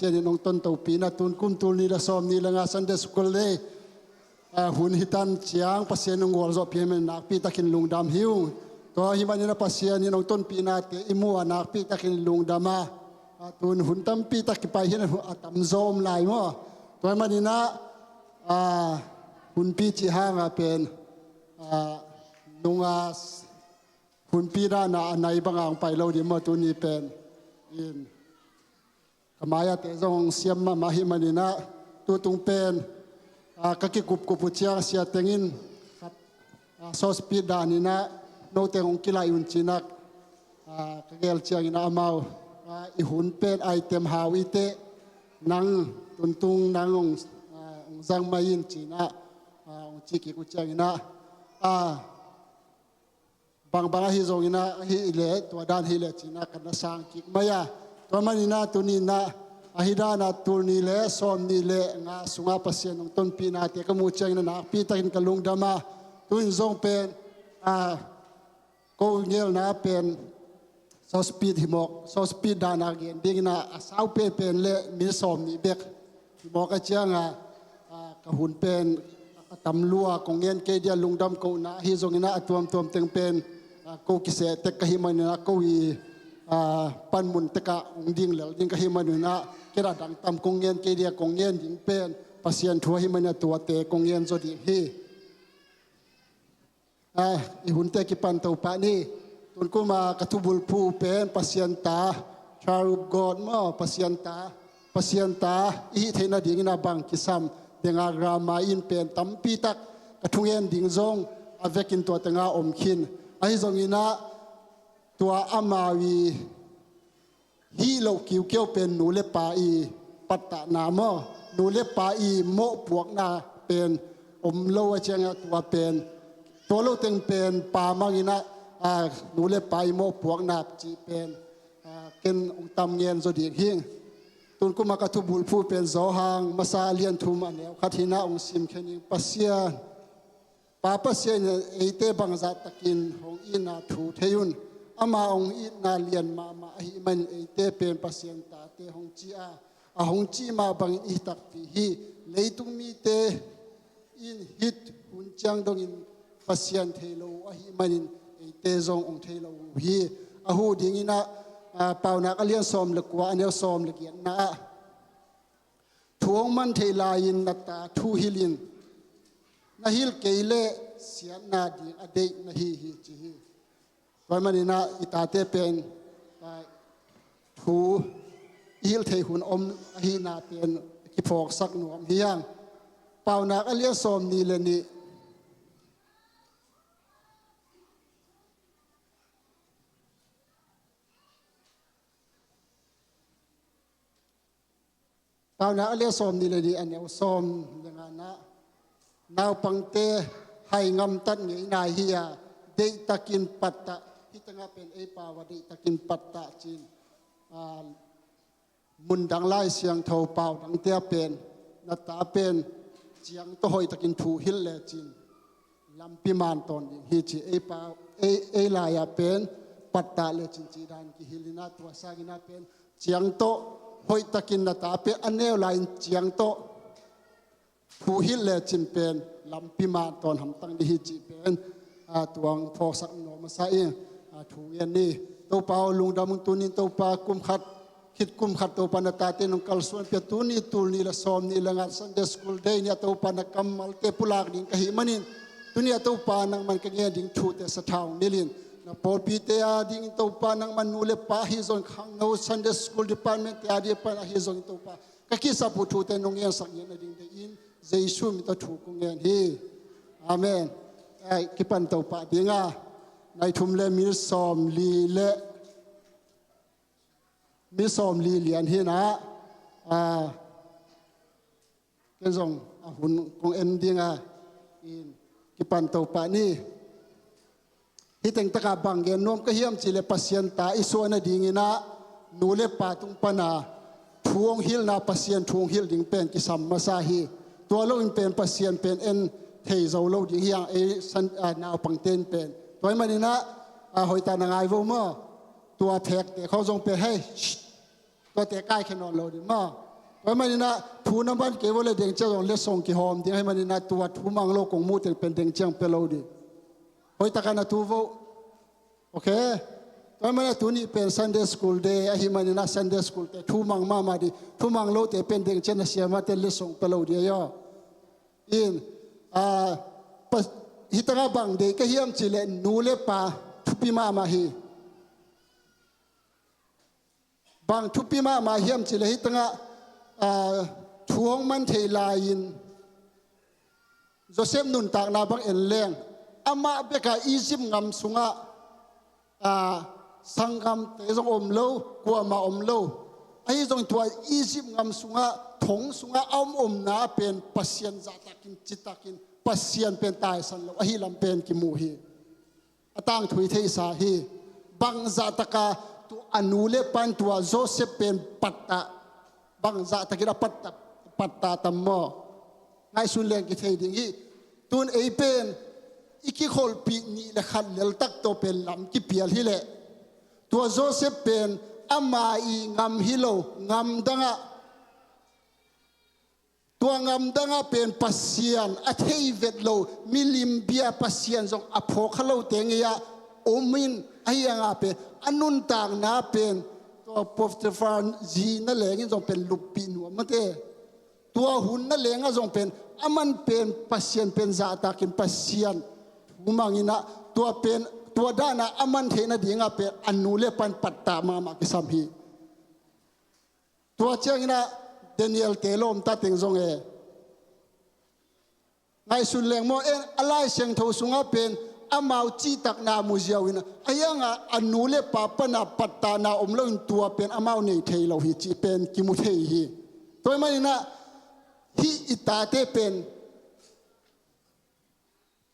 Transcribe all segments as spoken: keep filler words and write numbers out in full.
Pasian in hong tontopi na, tun kum tul nih le sawm nih le nga Sunday School Day, ah, hun hi tan ciang Pasian in hong gualzawhpih ahih manin nakpi takin lungdam hi ung. Tua ahih manin ah Pasian in hong tonpihnate i muh ah nakpi takin lungdam a, ah, tun hun tampi tak kipai hi na, a tamzaw om lai maw. Tua ahih manin ah, ah, hunpi cih hang a pen, ah, nung a hunpi dan a a nai bang a hong pai lo ding maw tuni pen. In ka mai-ah te zong hong siam mahmah ahih manin ah, tutung pen, ah, ka kikupkup uh ciang Sia Teng in khat, ah, sawspit dan in ah, note hong kilaih un ci-in ah, ah, ka gel ciangin ah amau, ah, i hun pen item hau i teh, nang tuntung nang hong, ah, hong zang mai in ci-in ah, ah, hong ci kik uh ciangin ah, ah, bangbang ahi zongin ah, ahih leh tua dan hi leh ci-in ah ka na sang kik mai a. Tua manin ah tuni in ah, ahi dan a tul nih le sawm nih le nga sungah Pasian hong tonpihnate ka muh ciangin ah nakpi takin ka lungdam a. Tu-in zong pen, ah, ko gelna pen sawspit hi mawk, sawspit dan a gen dingin ah, a sau penpen le minit sawm nih bek hi mawk a ciang a, ah, ka hun pen a tam lua kong ngen kei dia, lungdam kohna ahi zongin ah, a tuamtuam teng pen, ah, ko kiseh tek ka hih manin ah, ko i, ah, panmun tek ah hong ding lel ding ka hih manin ah, kei a dang tam kong ngen kei dia, kong ngen ding pen Pasian thu ahih manin ah tuate kong ngen zaw ding hi. Ah, i hunte kipan to pah ni. Tun kum a ka thubulphuh pen Pasian ta, child of God maw, Pasian ta, Pasian ta i hih theih nadingin a bang kisam, Denkagramma in pen tampi tak ka thungen ding zong a vekin tua teng ah om khin. Ahi zongin ah tua amau i hih loh kiukiau pen nu le pa i pattahna maw, nu le pa i mawhpuakna pen om lo a ciang ah, tua pen, tua lo teng pen pa mang in ah, ah, nu le pa i mawhpuakna cih pen, ah, ken hong tam ngen zaw ding hi ing. Tun kum a ka thubulphuh pen Johan masa a lian thum a neu khat hi in ah hong sim khen ing. Pasian, Pa Pasian in eite bangzah takin hong itna thu thei un. Ama hong itna lian mahmah ahih manin eite pen Pasian tate hong ci a, a hong cih mah bangin i hi takpi hi. Leitung mite in hih hun ciang dongin Pasian thei lo uh ahih manin eite zong hong thei lo uh hi. A huh dingin ah, ah, Paunak a lian sawm le kua a neu sawm le giatna ah, thu hong man theih lai-in na ta thu hilh in, na hilh kei leh siatna ding a deih na hi hi, ci hi. Tua ahih manin ah i tate pen, ah, thu i hilh theih hun om ahihna pen kiphawksak nuam hi hang. Paunak a lian sawm nih le nih. Paunak a lian sawm nih le nih a neu sawm le nga-na ah, naupangte hai ngamtat ngei nai hi a, deihtakin pattah, hih teng ah pen ei pau a deihtakin pattah ci-in, ah, mundang Lai Siangtho pau dangte ah pen, na ta pen ciang tawh hoihtakin thu hilh lecin lampi man tawn ding hi, ci. Ei pa, ei, ei lai-ah pen pattah lecin cih dan kihilh in ah, tua sangin ah pen ciang tawh hoihtakin na ta pen a neu lai-in ciang tawh thu hilh lecin pen lampi man tawn hamtang ding hi, cih pen, ah, tua hong phawksak nuam masa ing. Ah, thu ngen ni. Topa aw, lungdam ung. Tuni-in Topa, kum khat khit kum khat Topa na tate nong kalsuanpih a, tuni tul nih le sawm nih le nga Sunday School Day ni-a Topa na kammalte pulak ding ka hih manin, tuni-a Topa nangman ka ngen ding thute sathau hong nilh in. Na pawlpite a dingin Topa nangman nu le pa ahi zongin, khangno Sunday School Department-te a ding pan ahi zongin Topa ka kisap uh thute nong ngensak ngei nading deih in, Jesu min tawh thu kong ngen hi. Amen. Ai, kipan to pah ding a, nai thum le minit sawm li le minit sawm li lian hi in ah, ah, ken zong a hun kong en ding a, in kipan to pah ni. Hih teng tak ah bang gen nuam ka hiam cih leh, Pasian ta i suah nadingin ah nu le pa tung pan a thu hong hilhna, Pasian thu hong hilh ding pen kisam masa hi. Tua lo-in pen Pasian pen en thei zo lo ding hi hang, ei san, ah, naupangte in pen. Tua ahih manin ah, ah, hoih tak na ngai vo maw. Tua phekte khawng zong pen, hei, shh, tuate kaikhia nawn lo ding maw. Tua hi maninah thu na man kei vo le deng ciang zong letsong kihawm ding ahi maninah tua thu mang lo kong muh teng pen deng ciang pia lo ding. Hoih takin a tu vo. Ok. Tua hi maninah tuni pen Sunday School Day ahi maninah Sunday School te thu mang mahmah ding. Thu mang lote pen deng ciang a siamahte letsong pia lo ding ahi aw. In, ah, pa, hih tangah bang deih ka hiam cih leh nu le pa thupi mahmah hi. Bang thupi mahmah hiam cih leh hih tangah, ah, thu hong man theih lai-in Joseph nuntakna bang en leng amah bek a Egypt ngam sungah, ah, sanggamte zong om lo, kuamah om lo. Ahi zong tua Egypt ngam sungah, thong sungah a om omna pen Pasian zahtakin, citakin, Pasian pen taisan lo ahi lam pen kimu hi. A tangthu i theihsa hi. Bangzah taka tua a nu le pa in tua Joseph pen pattah, bangzah takin a pattah, pattah tam maw? Ngaihsun leng kithei ding hi. Tun ei pen i kikholhpih nih le khat lel tak tawh pen lam kipial hi leh tua Joseph pen ama i ngam hi lo, ngam dangah, tua ngam dangah pen Pasian a thei vet lo, milim bia Pasian zong a phawk kha lote ngei-ah om in, ahi hangah pen a nuntakna pen tua Potiphar zi na lengin zong pen luppih nuam mate. Tua hun na lengah zong pen a man pen Pasian pen zahtakin Pasian thu manginah tua pen, tua danah a man theih nadingah pen a nu le pa in pattah mahmah kisam hi. Tua cianginah Daniel te lawmta teng zong e, ngaihsun leng maw, en a Lai Siangtho sungah pen amau cihtakna mu ziau in, ahi hangah a nu le pa pana pattahna om loin tua pen amau nei thei lo hi cih pen kimu thei hi. Tua hi maninah hih i tate pen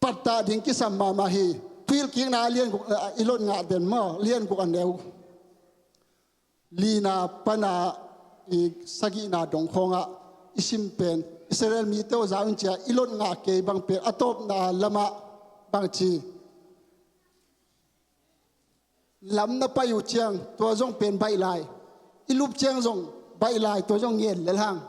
pattah ding kisam mahmah hi. Thuhilhkikna a lian guk, ah, i lot ngah den maw, lian guk a neu lina pana i sagihna dong khawngah i sim pen Israel mite aw, za un cia i lot ngah kei bang pen a tawpna lamah bangci lam na pai uh ciang tua zong pen baih lai, i lup ciang zong baih lai, tua zong ngen lel hang.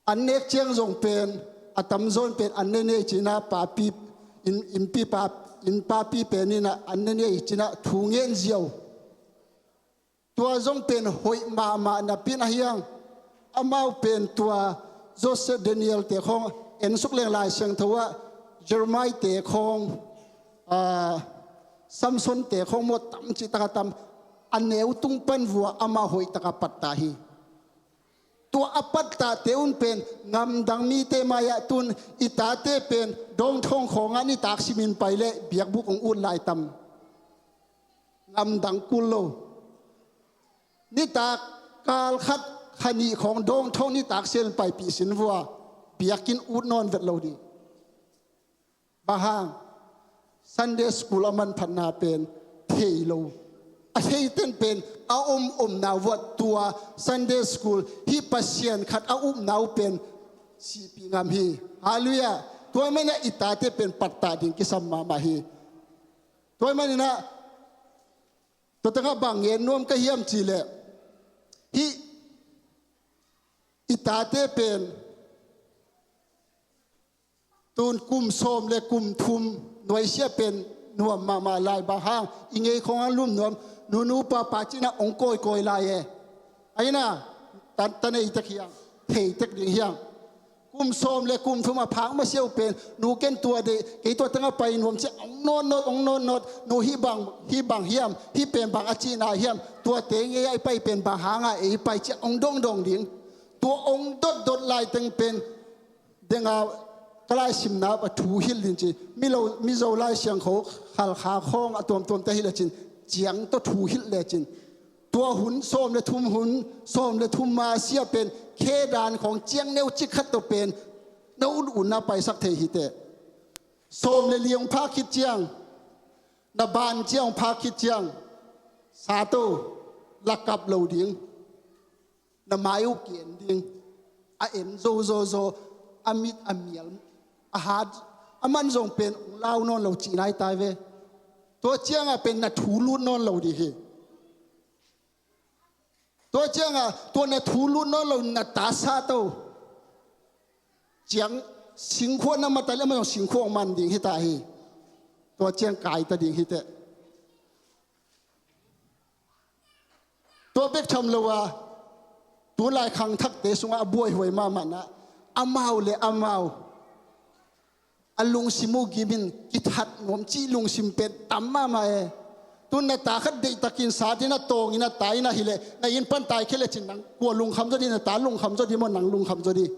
An nek ciang zong pen a tamzaw in pen an ne nei cinah papi, in, innpi pa, inn papi pen inah an ne nei cinah thu ngen ziau. Tua zong pen hoih mahmah napi-in ahi hang, amau pen tua Joseph, Daniel te khawng en suk leng Lai Siangtho ah, Jeremiah te khawng, ah, Samson te khawng maw, tam cihtak a tam, a neu tung pan vua amah hoih taka pattah hi. Tua a pattahte un pen ngamdang mite mai-ah tun i tate pen dawngthawng khawngah nitak simin pai leh biakbuk hong ut lai tam. Ngamdang kul lo. Nitak kal khat, kha nih khawng dawngthawng nitak siamin paipih sin vua, biakinn ut nawn vet lo ding. Bang hang? Sunday school a manphatna pen thei lo. A theiten pen a om omna vuah tua Sunday school hih Pasian khat a upna uh pen sihpih ngam hi. Halleluiah. Tua manin ah i tate pen pattah ding kisam mahmah hi. Tua manin ah tua tengah bang ngen nuam ka hiam cihleh, hih i tate pen tun kum sawm le kum thum nuaisiah pen nuam mahmah lai. Bang hang? I ngei khawng a lum nuam, nunu papa cinah hong kawikawi lai e. Ahi na, tan, tan ei tek hiang, thei tek ding hiang. Kum sawm le kum thum a phak masiah uh pen, nu ken tua deih, kei tua tengah pai nuam ciah hong nawtnawt, hong nawtnawt, nu hih bang, hih bang hiam, hih pen bang a cihna hiam, tuate ngei ah i pai pen bang hangah ei pai ciah hong dongdong ding. Tua hong dotdot laiteng pen, denga ka laisimna a thu hilh ding ci. Milo, Mizo Lai Siangtho Khalkha khawng a tuamtuamte hilh lecin, ciang tawh thu hilh lecin, tua hun sawm le thum, hun sawm le thum masiah pen khe dan khawng ciang neu cik khat tawh pen na un unna paisak thei hi teh. Sawm le li hong phak khit ciang, na ban ciang hong phak khit ciang, sa to, lakap lo ding. Na mai uh ki-en ding. A en zozozo, a mit a mial, a hat, a man zong pen hong lau nawn lo cihna hi ta ve. Tua ciangah pen na thu lut nawn lo ding hi. Tua ciangah tua na thu lut nawn lo na ta sat uh ciang singkhuak na mata le amah zong singkhuak man ding hi ta hi. Tua ciang kai ta ding hi teh. Tua bek tham lo a, tulai khangthakte sungah a buaihuai mahmahna, amau le amau a lungsim uh gimin kithat nuam cih lungsim pen tam mahmah e. Tun na ta khat deihtakin sat in a tawng in a tai in ahih leh na inn pan tai khia lecin nang kua lungkham zaw dih, na ta lungkham zaw dih maw, nang lungkham zaw dih.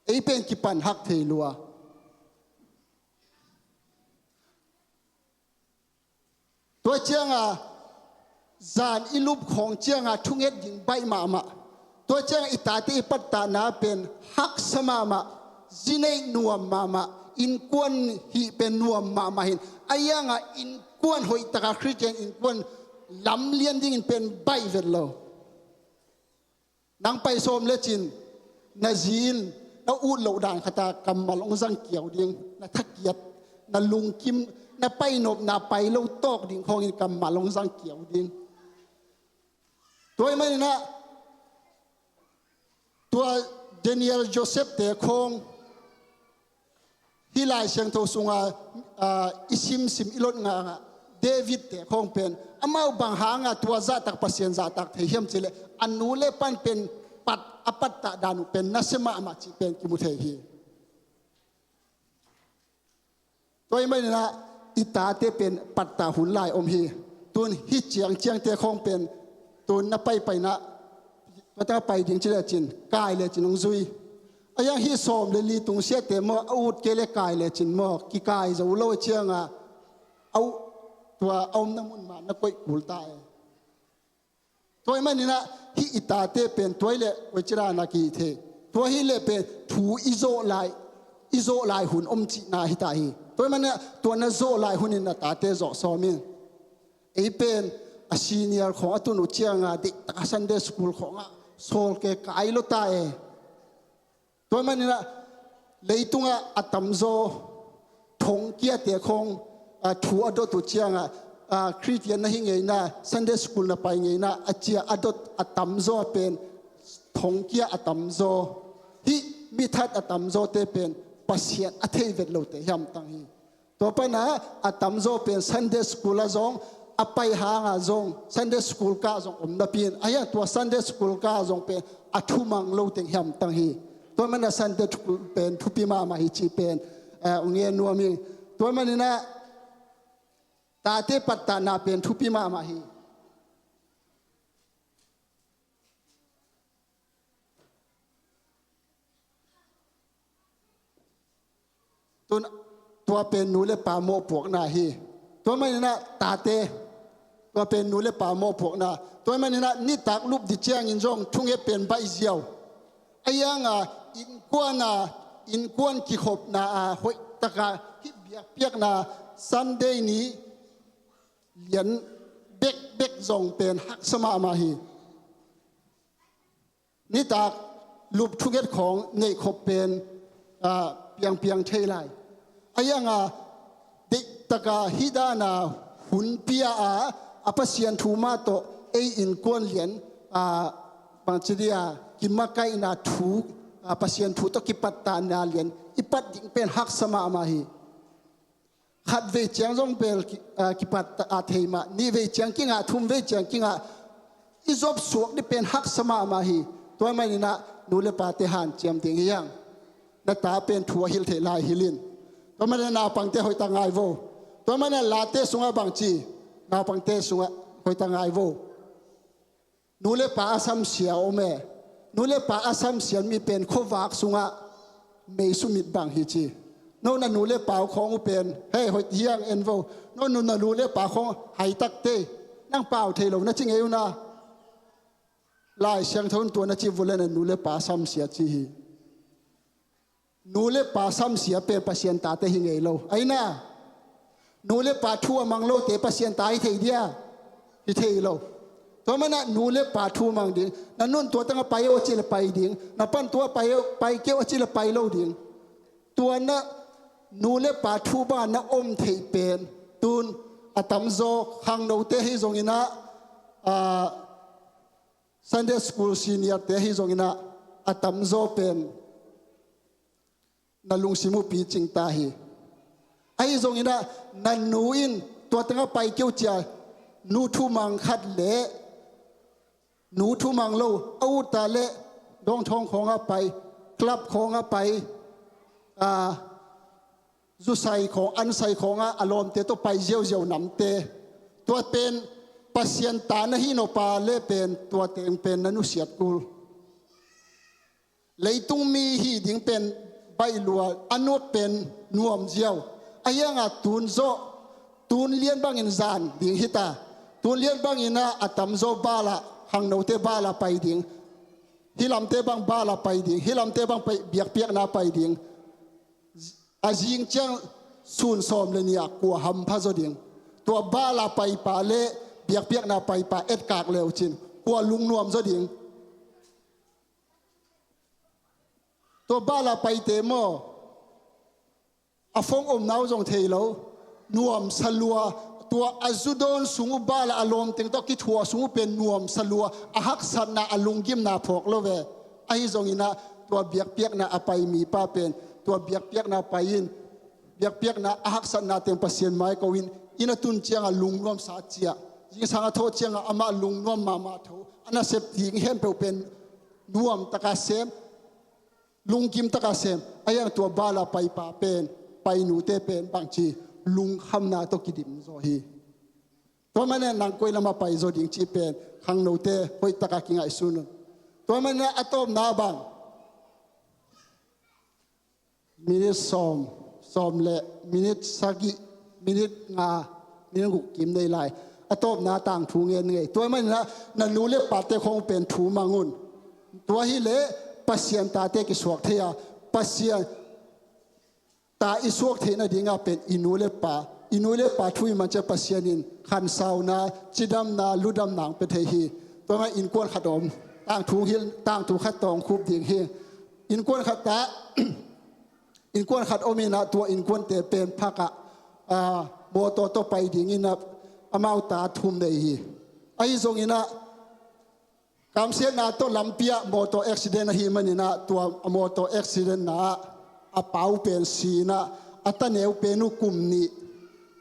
Ei pen kipan hak thei lua. Tua cianga zan i lup khawng cianga thunget ding baih mahmah. Tua cianga i tate i pattahna pen haksa mahmah, zi neih nuam mahmah, innkuan hih pen nuam mahmah hin. A ianga innkuan hoihtaka Khristian innkuan lamlian dingin pen baih vet lo. Nang pai sawm lecin na zi in na ut loh dan khata kammal hong zang kiau ding, na thakiat, na lungkim, na painop, na pai lo tawk ding khawngin kammal hong zang kiau ding. Tua ahih maninah tua Daniel, Joseph te khawng hih Lai Siangtho sunga, ah, i simsim i lot ngangah David te khawng pen amau bang hanga tua zahtak Pasian zahtak thei hiam cihleh a nu le pan pen pat, a pattah dan uh pen nasia mahmah cih pen kimu thei hi. Tua ahih maninah i tate pen pattah hun lai om hi. Tun hih ciangciangte khawng pen tun na paipainah tua tengah pai ding ci lecin kai lecin hong zui. A iang hih sawm le li tungsiahte maw, a ut kei le kai lecin maw, kikai zo lo a cianga a uh tua a omna mun mah na koih kul ta e. Tua ahih maninah hih i tate pen tua hileh koici dana kihih thei. Tua hileh pen thu i zawh lai, i zawh lai hun om cihna hi ta hi. Tua ahih maninah tua na zawh lai hunin na tate zawh sawm in. Ei pen a senior khawng a tun uh cianga deihtaka Sunday school khawngah sawl ke kai lo ta e. Tua ahih maninah leitungah a tamzaw thongkiate khawng, ah, thu a dot uh ciangah, ah, Khristian na hi ngeina, Sunday school na pai ngeina a cia a dot a tamzaw pen thongkia a tamzaw, hih mithat a tamzawte pen Pasian a thei vet lote hiamtang hi. Tua pana a tamzaw pen Sunday school ah zong a pai hanga zong Sunday school kah zong om napi in a hiang tua Sunday school kah zong pen a thumang lo teng hiamtang hi. Tua mana Sunday school pen thupi mahmah hi cih pen, eh, ung ngen nuam hi. Tua maninah tate pattahna pen thupi mahmah hi. Tun tua pen nu le pa mawhpuakna hi. Tua maninah tate, tua pen nu le pa mawhpuakna. Tua maninah nitak lup dih ciangin zong thunget pen baih ziau. A ianga innkuana, innkuan kikhopna a hoihtaka hih biakpiakna Sunday ni lian bekbek zong pen haksa mahmah hi. Nitak lup thunget khawng neihkhop pen, ah, piangpiang thei lai. A ianga deihtaka hih dana hun pia a, a Pasian thu mah tawh ei innkuan lian, ah, bangci dia kimakaihna thu, ah, Pasian thu tawh kipattahna lian i pat ding pen haksa mahmah hi. Khat vei ciang zong bel ki, ah, kipat a thei mah, nih vei ciang kingah, thum vei ciang kingah i zop suak dih pen haksa mahmah hi. Tua maninah nu le pate hanciam ding hi hang. Na ta pen thu a hilh theih lai hilh in. Tua maninah naupangte hoihtak ngai vo. Tua maninah late sungah bangci, naupangte sungah hoihtak ngai vo. Nu le pa a samsia om e. Nu le pa a samsia mi pen khuavak sungah mei sumit bang hi ci. No na nu le pa uh khawng uh pen, hei, hoih hiang en vo. No nu na nu le pa khawng haitak te. Nang pau thei lo na ci ngei uh na. Lai Siangtho in tua na ci vua le na nu le pa samsia ci hi. Nu le pa samsia pen Pasian tate hi ngei lo. Aina, nu le pa thu a mang lote Pasian ta hi thei dia? Hi thei lo. Tua mana nu le pa thu mang ding. Na nun tua tanga pai o ci le pai ding. Na pan tua pai o, pai keu a ci le pai lo ding. Tua na nu le pa thu banga na om thei pen tun a tamzaw khangnote hi zongin ah, ah, Sunday school senior te hi zongin ah, a tamzaw pen na lungsim uh picing ta hi. Ahi zongin ah, na nu in tua tengah pai kei uh ci a, nu thumang khat le nu thumang lo a ut ta le, dawngthawng khawngah pai, club khawngah pai, a, zusai khawng, ansai khawngah a lawmte tawh pai ziauziau namte. Tua pen Pasian ta na hi nop a le pen tua teng pen na nusiat kul. Leitung mi hi ding pen baih lua, a nuam pen nuam ziau. Ahi hangah tun zawh, tun lian bangin zan ding hi ta. Tun lian bangin ah a tamzaw bal ah, khangnote bal ah pai ding. Hih lamte bang bal ah pai ding, hih lamte bang pai, biakpiakna pai ding. A zing ciang sun sawm le nih ah kua hampha zaw ding. Tua bal ah paipa le biakpiakna paipa etkak le uh cin kua lungnuam zaw ding. Tua bal ah paite maw, a phone omna uh zong thei lo, nuamsa lua. Tua a zu dawn sung uh bal ah a lawmteng tawh kithuah sung uh pen nuamsa lua, a haksatna, a lunggimna phawk lo ve. Ahi zongin ah tua biakpiakna a pai mipa pen tua biakpiakna pai in, biakpiakna a haksatna teng Pasian mai ko in, inn a tun ciangah lungnuamsa ciah, zingsang a thawh ciangah amah lungnuam mahmah tho, a nasep ding khempeuh pen nuam taka sem, lunggim taka sem. Ahi hang tua bal ah paipa pen, painute pen bangci lungkhamna tawh kidim zaw hi. Tua manin ah nang koi lamah pai zaw ding cih pen khangnote hoih takah kingaihsun un. Tua manin ah a tawpna bang, minit sawm, sawm le minit sagih, minit nga, minit guk kim nei lai. A tawpna tangthu ngen ngei. Tua manin ah na nu le pate khawng pen thu mang un. Tua hi leh Pasian tate kisuak thei a, Pasian ta i suak theih nadingah pen i nu le pa, i nu le pa thu i man ciang Pasian in khansauna, cidamna, ludamna hong pia thei hi. Tua mah innkuan khat om, tangthu hil, tangthu khat tawh hong khup ding hi. Innkuan khat ah, innkuan khat om in ah tua innkuante pen phak ah, ah, mawtaw tawh pai dingin ah amau ta thum nei hi. Ahi zongin ah, kamsiatna tawh lampi ah mawtaw accident ahih manin ah tua a mawtaw accident na ah a pa uh pen si in ah, a taneu pen uh kum nih,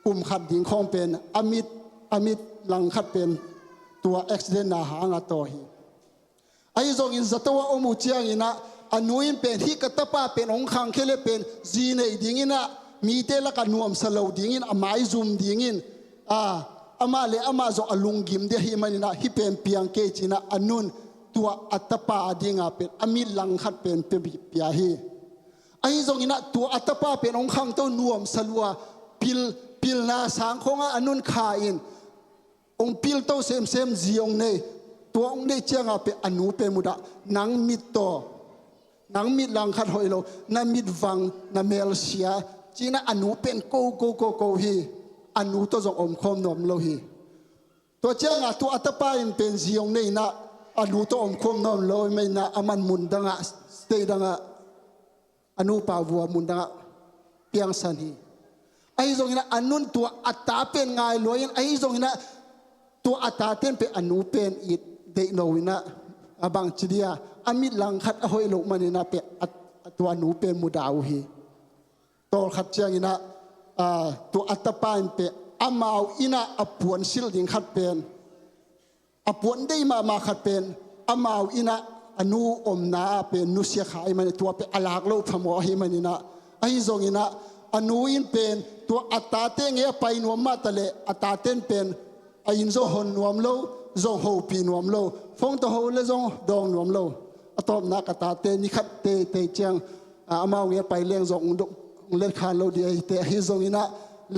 kum khat ding khawng pen a mit, a mit langkhat pen tua accident na hang a taw hi. Ahi zongin zato a om uh ciangin ah a nu in pen hih ka tapa pen hong khangkhia le pen zi nei dingin ah mite lakah nuamsa lo dingin a maizum dingin, a, amah le amah zong a lunggim ding ahih manin ah hih pen piang kei ci in ah a nun tua a tapa a dingah pen a mit langkhat pen pia, pia hi. Ahi zongin ah tua a tapa pen hong khangto nuamsa lua, pil, pilna sang khawngah a nun kha in hong pilto semsem zi hong nei. Tua hong neih ciangah pen a nu pen mudah, nang mit tawh, nang mit langkhat hoih lo, na mit vang, na mel sia, ci in ah a nu pen ko, ko, ko, ko hi. A nu tawh zong omkhawm nuam lo hi. Tua ciangah tua a tapa in pen zi hong nei in ah a nu tawh omkhawm nuam lo, mah in ah aman mun dangah, state dangah a nupa vua mun dangah piangsan hi. Ahi zongin ah a nun tua a ta pen ngai lua in, ahi zongin ah tua a taten pen a nu pen it deih no in ah, a bangci dia, a mit langkhat a hoih loh manin ah pen a, a tua nu pen mudah uh hi. Tawlkhat ciangin ah, a, tua a tapa in pen amau inn ah a puansilh ding khat pen, a puan deih mahmah khat pen amau inn ah a nu omna ah pen nusia kha ahih manin tua pen a lak loh phamawh ahih manin ah, ahi zongin ah a nu in pen tua a tate ngei a pai nuam mah ta leh a taten pen a inn zong hon nuam lo, zong hopih nuam lo, phone tawh ho le zong dawng nuam lo. A tawpna ka tate ni khat teitei ciang, a, amau ngei a pai leng zong hong do-, hong let khan lo ding ahih teh, ahi zongin ah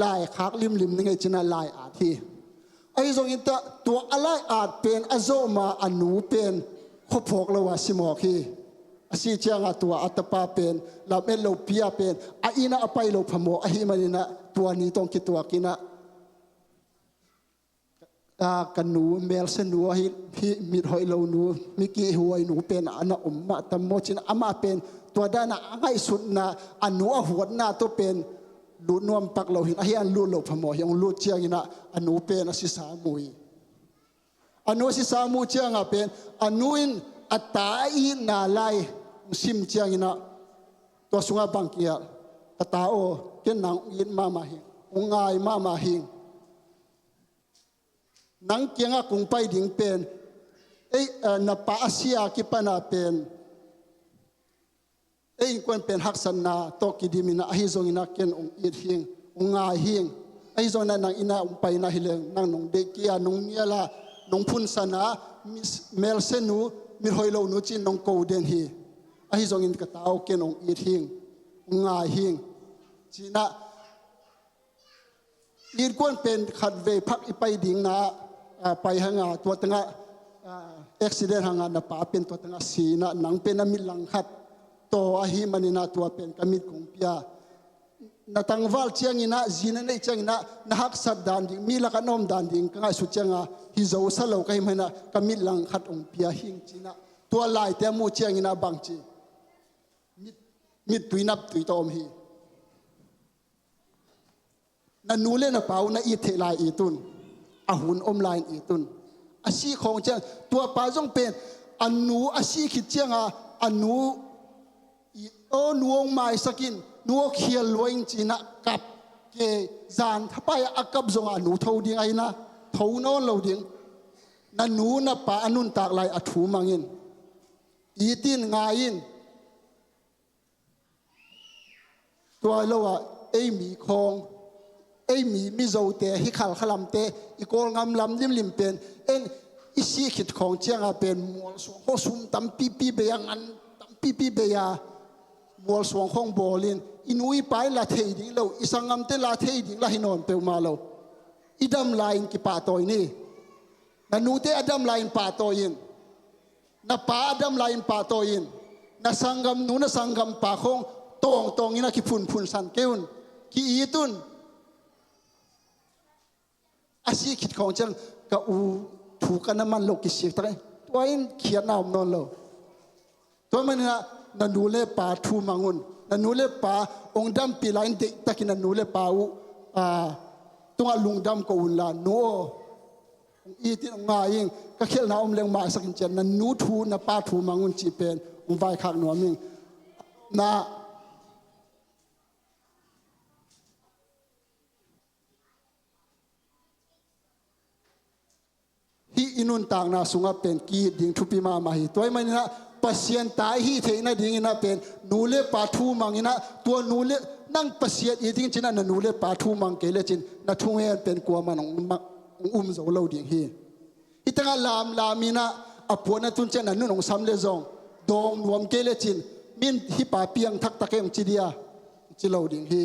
lai khak limlim ni ngei ci in ah lai at hi. Ahi zongin tah, tua a lai at pen a zawh ma a nu pen khuaphawk lo a si mawk hi. A sih ciangah tua a tapa pen lamet lopi ah pen a inn ah a pai loh phamawh ahih manin ah tua ni tawh kituak in ah, a, ka nu, melsia nu ahi, hih mit hoih lo nu, mi kihhuai nu pen a na om mah tam maw ci in ah amah pen tua dan a a ngaihsutna, a nu a huatna tawh pen lut nuam pak lo hi in, ahi hang lut loh phamawh hi. Hong lut ciangin ah a nu pen a sisa mu hi. A nu a sisa mu ciangah pen a nu in a ta a itna lai hong sim ciangin ah tua sungah bang kigelh, ka ta aw, ken nang hong it mahmah hing, hong ngai mahmah hing. Nang kiangah kong pai ding pen ei, eh, na pa a si a kipan ah pen ei innkuan pen haksatna tawh kidim in ah, ahi zongin ah ken hong it hing, hong ngai hing. Ahi zongin ah nang inn ah hong pai in ah hi leng nang nong deih kei a, nong nial a, nong phunsan a, mi, melse nu, mit hoih lo nu ci-in nong ko den hi. Ahi zongin ka ta aw, ken hong it hing, hong ngai hing, ci-in ah innkuan pen khatvei phak i pai ding na, ah, pai hang a, tua tengah, ah, accident hang a na pa pen tua tengah si in ah, nang pen na mit langkhat taw ahih manin ah tua pen ka mit kong pia. Na tangval ciangin ah, zi na neih ciangin ah, na haksat dan ding, mi lakah na om dan ding ka ngaihsut ciangah hi zo sa lo ka hih manin ah ka mit langkhat hong pia hing, ci-in ah tua laite a muh ciangin ah bang ci, mit, mittui naptui tawh om hi. Na nu le na pa uh na it theih lai it un. A hun om lai-in it un. A sih khawng ciang tua pa zong pen a nu a sih khit cianga a nu, "Aw nu, hong maisak in, nu, aw khial lua ing," ci-in ah kap. Kei zan thapai a kap zongah a nu tho ding ahi na, tho nawn lo ding. Na nu na pa a nuntak lai a thu mang in. It in, ngai in. Tua lo ah ei mi khawng, ei mi, Mizote, hih Khalkha lamte, i Kawlgam lam limlim pen, en, i sih khit khawng cianga pen mualsuang khawng, sum tampipi bei a, ngan tampipi bei a, mualsuang khawng bawl in, i nu i pa in la thei ding lo, i sanggamte la thei ding la hi nawn peuhmah lo. I dam lai-in kipahtawi ni. Na nute a dam lai-in pahtawi in. Na pa a dam lai-in pahtawi in. Na sanggamnu, na sanggampa khawng tawngtawng in a kiphunphunsan kei un. Ki-it un. A sih khit khawng ciang ka u thu ka na man lo, kisik tak in. Tua in khiatna om nawn lo. Tua manin ah na nu le pa thu mang un. Na nu le pa hong dampih lai-in deihtakin na nu le pa uh, ah, tungah lungdam ko un la, "Nu aw, hong it in, hong ngai ing, ka khialhna om leng maisak in," ci-a na nu thu, na pa thu mang un cih pen hong vaikhak nuam ing. Na hih i nuntakna sungah pen ki-it ding thupi mahmah hi. Tua ahih manin ah Pasian ta i hih theih nadingin ah pen nu le pa thu mang in ah, tua nu le, nang Pasian it ding ci-in ah na nu le pa thu mang kei lecin na thungen pen kuamah in hong ma-, hong um zo lo ding hi. Hih tengah lamlam in ah a puan a tun ciang na nun hong sam le zong dawng nuam kei lecin, "Min hih pa piangthak tak ei," hong ci dia, hong ci lo ding hi.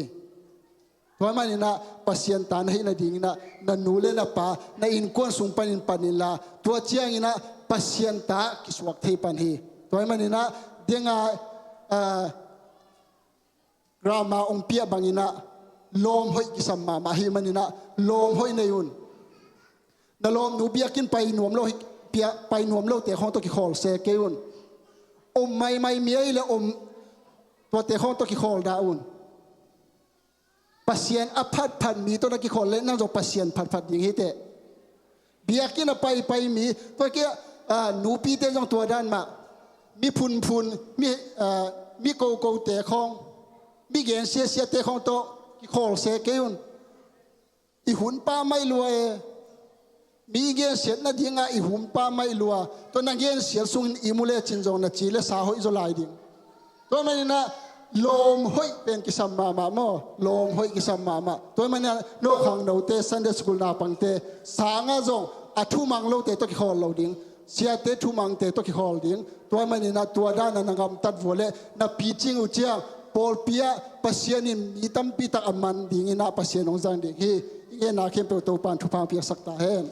Tua ahih manin ah Pasian ta na hih nadingin ah na nu le na pa na innkuan sung panin pan inla, tua ciangin ah Pasian ta kisuak thei pan hi. Tua ahih manin ah denga, ah, grammar hong piah bangin ah lawm hoih kisam mahmah ahih manin ah lawm hoih nei un. Na lawmnu biakinn pai nuam lo hi, pia-, pai nuam lote khawng tawh kikhawl se kei un. Om maimai mi ahih leh om, tuate khawng tawh kikhawl dah un. Pasian a phatphat mi tawh na kikhawl leh nang zong Pasian phatphat ding hi teh. Biakinn a paipai mi, tua kia, ah, nupite zong tua dan mah. Mi phunphun, mi, ah, mi kokote khawng, mi gen siasiate khawng tawh kikhawl se kei un. I hun pammaih lua e. Mi i gensiat nadingah i hun pammaih lua. Tua na gensiat sungin i mu lecin zong na ci le sa hoih zaw lai ding. Tua manin ah lawm hoih pen kisam mahmah maw? Lawm hoih kisam mahmah. Tua manin ah no khangnote, Sunday school naupangte sangah zong a thumang lote tawh kikhawl lo ding. Siate thumangte tawh kikhawl ding. Tua manin ah tua dan a na gamtat vua leh na picing uh ciang pawlpi ah Pasian in mi tampi tak a man dingin ah Pasian hong zang ding hi. I genna khempeuh Topa in thupha hong piaksak ta hen.